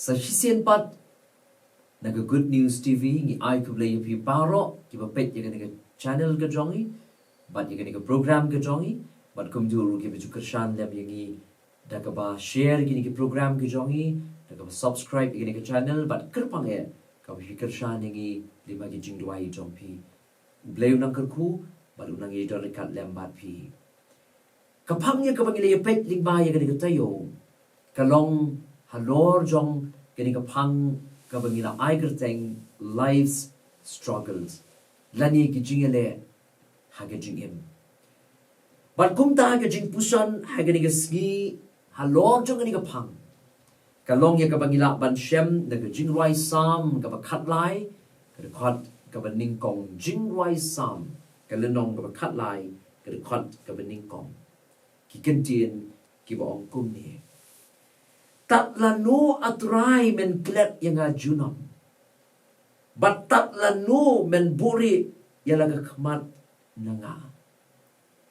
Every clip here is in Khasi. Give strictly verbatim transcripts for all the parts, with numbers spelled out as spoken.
Sa shisien pat na ka Good News T V ngi ai khublei ïa phi baroh kiba peit ïa kane ka channel ka jong ngi bad ïa kane ka program ka jong ngi, bad kumjuh ruh kiba ju kyrshan lem ïa ngi da kaba share ïa kine ki program ki jong ngi, da kaba subscribe ïa kane ka channel, bad kyrpang eh kaba phi kyrshan ïa ngi lyngba ki jingduwai jong phi. U Blei u nang kyrkhu bad u nang ïadon ryngkat lem bad phi. Ka phang ïa kaba ngi la ïa peit lyngba ïa kane ka taïew ka long halor jong kane ka phang kaba ngi la ai kyrteng Life's Struggles, lane ki jingïaleh ha ka jingim. Bad kumta ka jingpuson ha kane ka sngi halor jong kane ka phang ka long ïa kaba ngi lah ban shem na ka Jingrwai Salm kaba khatlai, ka dkhot kaba nyngkong. Jingrwai Salm ka lynnong kaba khatlai, ka dkhot kaba nyngkong. Ki kyntien kiba ong kumne: Tad lano, A Trai, men klet ïa nga junom? Bad tad lano men buhrieh ïa la ka khmat na nga?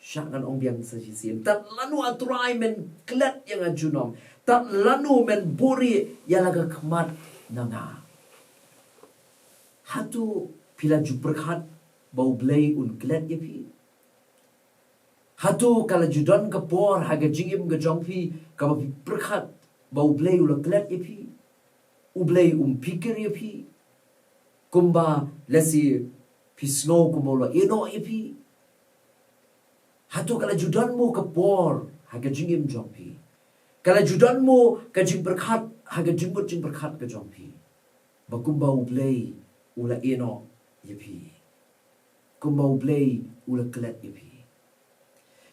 Shah ngan ong biang sa shisien: Tad lano, A Trai, men klet ïa nga junom? Tad lano men buhrieh ïa la ka khmat na nga? Hato phi la ju pyrkhat ba U Blei un klet ïa phi? Hato ka la ju don ka por ha ka jingim ka jong phi kaba phi pyrkhat ba U Blei u la klet ïa phi, U Blei um phikir ïa phi, kumba lehse phi sngew kumba u la ïehnoh ïa phi? Hato ka la ju don mo ka por ha ka jingim jong phi, ka la ju don mo ka jingpyrkhat ha ka jingmut jingpyrkhat ka jong phi, ba kumba U Blei u la ïehnoh ïa phi, kumba U Blei u la klet ïa phi?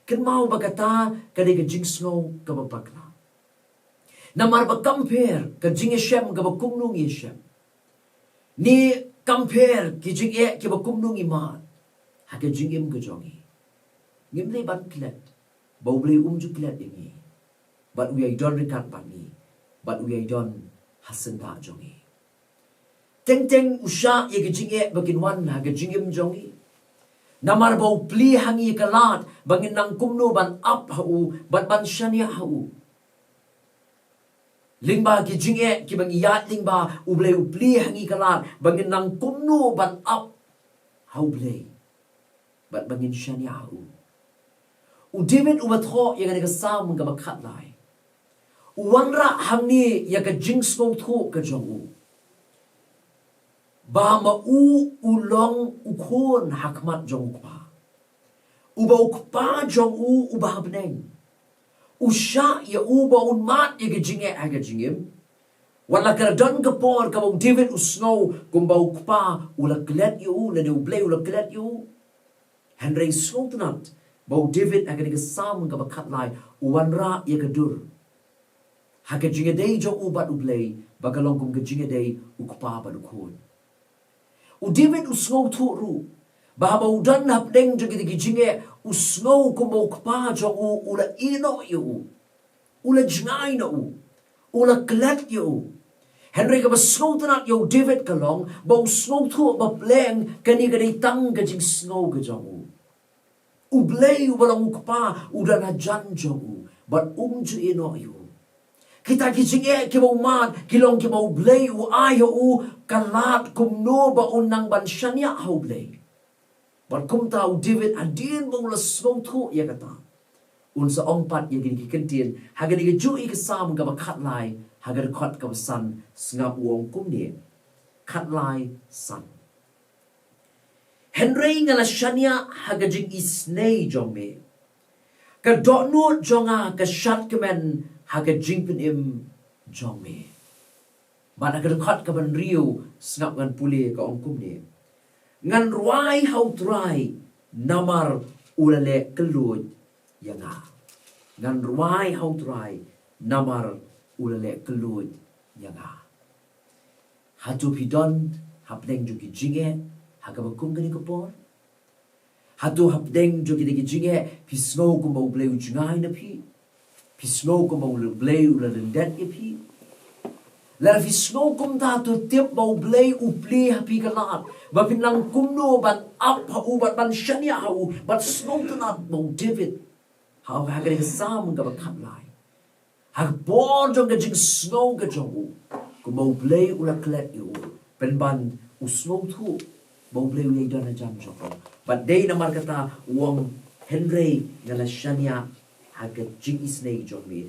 Kynmaw ba kata ka dei ka jingsngew kaba bakla. Namar ba kam pher ka jingïashem kaba kumno ngi ïashem, ne kam pher ki jingeh kiba kumno ngi mad ha ka jingim ka jong ngi, ngim dei ban klet ba U Blei um ju klet ïa ngi, bad u ïai don ryngkat bad ngi, bad u ïai don ha syndah jong ngi. Teng teng u shah ïa ki jingeh ba kin wan ha ka jingim jong ngi, namar ba u plie ha ngi ka lad ba ngin nang kumno ban ap ha u bad ban shaniah ha u. Lyngba ki jingeh kiba ngi ïaid lyngba, U Blei u plie ha ngi ka lad ba ngin nang kumno ban ap ha U Blei bad ba ngin shaniah ha u. U David uba thoh ïa kane ka Salm kaba khatlai, u wanrah hangne ïa ka jingsngewthuh ka jong u ba ma u u long u khun ha khmat jong U Kpa, uba U Kpa jong u uba ha bneng u shah ïa u ba un mad ïa ka jingeh ha ka jingim. Wat la ka la don ka por kaba u David u sngew kumba U Kpa u la klet ïa u, lane U Blei u la klet ïa u, hynrei sngewtynnat ba u David ha kane ka Salm kaba khatlai u wanrah ïa ka dur ha ka jingïadei jong u bad U Blei ba ka long kum ka jingïadei u kpa bad u khun. U David u sngewthuh ruh ba haba u don hapdeng jong kita ki jingeh, u sngew kumba U Kpa jong u u la ïehnoh ïa u, u la jngai na u, u la klet ïa u. Hynrei kaba sngewtynnat ïa u David ka long ba u sngewthuh ba pleng kane ka dei tang ka jingsngew ka jong u. U Blei uba long U Kpa u don hajan jong u bad um ju ïehnoh ïa u. Kita ki jingeh kiba u mad ki long kiba U Blei u ai ha u ka lad kumno ba un nang ban shaniah ha U Blei. Bad kumta u David hadien ba u la sngewthuh ïa kata, un sa ong pat ïa kine ki kyntien ha kane kajuh ka Salm kaba khatlai, ha ka dkhot kaba san, sngap u ong kumne: Khatlai san. Hynrei nga la shaniah ha ka jingisynei jong me, ka dohnud jong nga ka shad kmen ha ka jingpynim jong me. Bad ha ka dkhot kaba hynriew sngap ngan pule, ka ong kumne: Ngan rwai ha U Trai namar u la leh kylluid ïa nga. Ngan rwai ha U Trai namar u la leh kylluid ïa nga. Hato phi don hapdeng jong ki jingeh ha kaba kum kane ka por? Hato hapdeng jong kine ki jingeh phi sngew kumba U Blei u jngai na phi? Phi sngew kumba U Blei u la lyndet ïa phi? Lada phi sngew kumta, to tip ba U Blei u plie ha phi ka lad ba phin nang kumno ban ap ha u bad ban shaniah ha u. Bad sngewtynnat ba u David ha, ha kane ka Salm kaba khatlai, ha ka por jong ka jingsngew ka jong u, Ba U Blei u la klet ïa u, pynban u sngewthuh ba U Blei u ïai don hajan jong u. Bad dei namar kata u ong, hynrei nga la shaniah ha ka jingisynei jong me,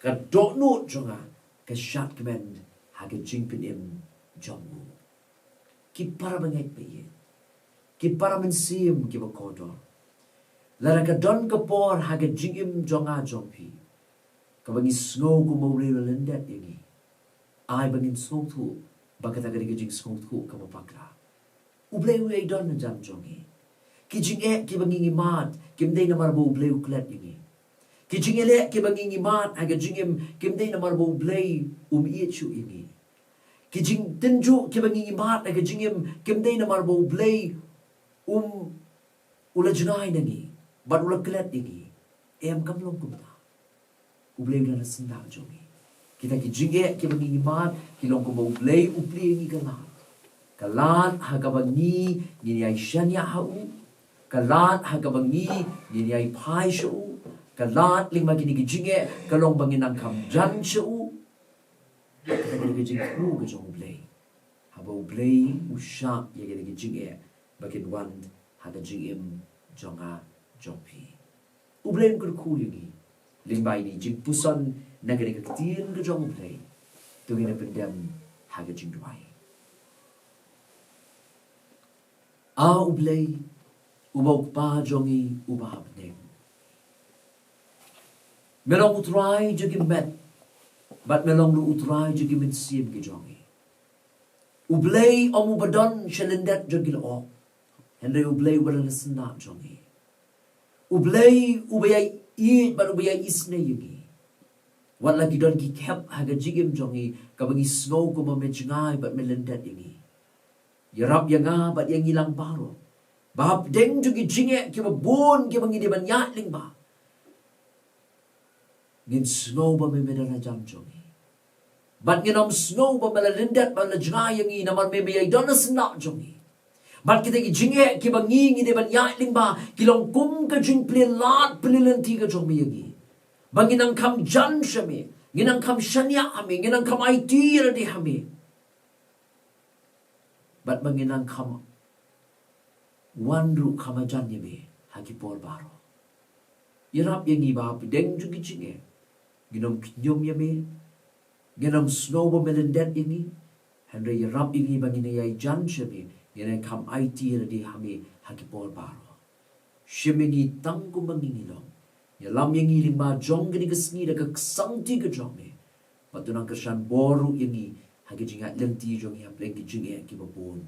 ka dohnud jong nga ka shad kmen ha ka jingpynim jong u. Ki para bangeit ba ïeit, ki para mynsiem kiba kordor, lada ka don ka por ha ka jingim jong nga jong phi kaba ngi sngew kumba U Blei u la lyndet ïa ngi, ai ba ngin sngewthuh ba kata ka dei ka jingsngewthuh kaba bakla. U Blei u ïai don hajan jong ngi. Ki jingeh kiba ngi ngi mad kim dei namar ba U Blei u klet ïa ngi. Ki jingeh kiba ngi ngi mad ha ka jingim kim dei namar ba U Blei um ïeit shuh ïa ngi. Ki jingtynjuh kiba ngi ngi mad ha ka jingim kim dei namar ba U Blei um, u la jngai na ngi bad u la klet ïa ngi. Em, kam long kumta. U Blei u don ha syndah jong ngi. Kita ki jingeh kiba ngi ngi mad ki long kumba U Blei u plie ïa ngi ka lad. Ka lad ha kaba ngi ngin ïai shaniah ha u. Ka lad ha kaba ngi ngin ïai phai sha u. Ka lad lyngba kine ki jingeh ka long ba ngin nang kham jan sha u. Kata ka dei ka jingthmu ka jong U Blei. Haba U Blei u shah ïa kine ki jingeh ba kin wan ha ka jingim jong nga jong phi. U Blei un kyrkhu ïa ngi lyngba ine i jingpuson na kane ka ktien ka jong U Blei. To ngin ïa pyndem ha ka jingduwai. A U Blei, uba U Kpa jong ngi uba ha bneng, me long U Trai jong ki met bad me long ruh U Trai jong ki mynsiem ki jong ngi. U Blei um uba don sha lyndet jong ki lyoh, hynrei U Blei uba don ha syndah jong ngi. U Blei uba ïai ïeit bad uba ïai isynei ïa ngi. Wat la ki don ki khep ha ka jingim jong ngi kaba ngi sngew kumba me jngai bad me lyndet ïa ngi, ïarap ïa nga bad ïa ngi lang baroh ba hapdeng jong ki jingeh kiba bun kiba ngi dei ban ïaid lyngba, ngin sngew ba me me don hajan jong ngi. Bad ngin ym sngew ba me la lyndet bad la jngai ïa ngi namar me me ïai don ha syndah jong ngi. Bad kita ki jingeh kiba ngi ngi dei ban ïaid lyngba ki long kum ka jingplie lad plie lynti ka jong me ïa ngi, ba ngin nang kham jan sha me, ngin nang kham shaniah ha me, ngin nang kham aiti ïa lade ha me. Bad ba ngin nang kham wan ruh kham hajan ïa me ha ki por baroh. Ïarap ïa ngi ba hapdeng jong ki jingeh ngin ym kñium ïa me, ngin ym sngew ba me lyndet ïa ngi, hynrei ïarap ïa ngi ba ngin ïai jan sha me, ngin ïai kham aiti ïa lade ha me ha ki por baroh. Shim ïa ngi tang kumba ngi ngi long. Ïalam ïa ngi lyngba jong kane ka sngi da ka ksangti ka jong me. Bad to nang kyrshan bor ruh ïa ngi ha ki jingïaid lynti jong ngi hapdeng ki jingeh kiba bun.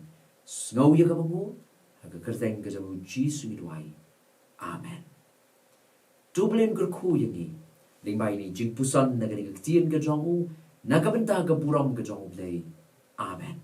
Sngew ïa kaba nguh, ha ka kyrteng ka jong U Jisu ngi duwai. Amen. To U Blei un kyrkhu ïa ngi lyngba ine i jingpuson na kane ka ktien ka jong u, na ka bynta ka burom ka jong U Blei. Amen.